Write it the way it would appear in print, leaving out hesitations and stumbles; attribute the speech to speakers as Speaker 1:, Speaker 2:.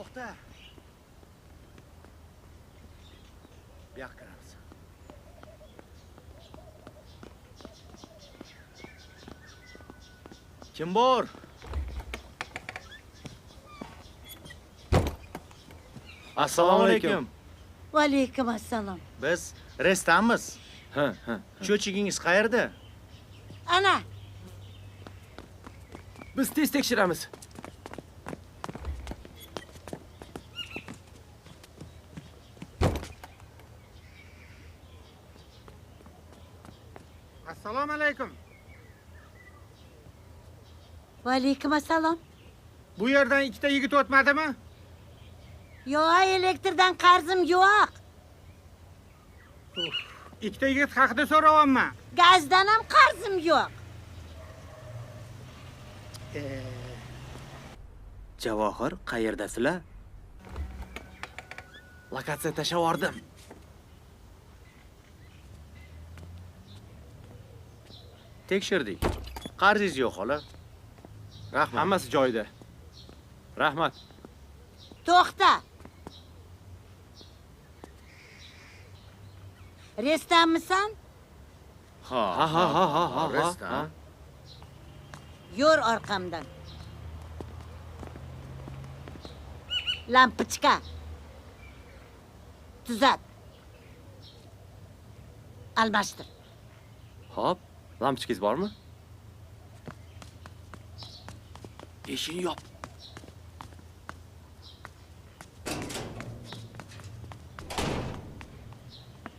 Speaker 1: To'xta. Bu yoqqa kiramiz. Kim bor? Assalomu alaykum.
Speaker 2: Va alaykum assalom.
Speaker 1: Biz Restamiz.
Speaker 3: Ha, ha.
Speaker 1: Cho'chigingiz qayerda?
Speaker 2: Ana,
Speaker 3: Biz tez tekshiramiz.
Speaker 4: Assalomu alaykum.
Speaker 2: va alaykum assalom.
Speaker 4: Bu yerdan ikkita yigit o'tmadimi?
Speaker 2: Yo'q, elektrdan qarzim yo'q.
Speaker 4: Ikkita yigit haqida so'rayapman.
Speaker 2: Gazdan ham qarzim yo'q.
Speaker 5: Javohir, qayerdasizlar?
Speaker 3: Lokatsiya tashlab yubordim.
Speaker 1: Tekshirdik. Qarzingiz yo'q xola. Rahmat.
Speaker 3: Hammasi joyida. Rahmat.
Speaker 2: To'xta. Restanmisan?
Speaker 1: Ha,
Speaker 3: Ha, ha, ha, ha, ha,
Speaker 1: Restan.
Speaker 3: ha.
Speaker 2: Yo'r orqamdan. Lampochka. Tuzat. Almashtir.
Speaker 3: Xo'p, lampochkangiz bormi?
Speaker 5: Eshikni yop.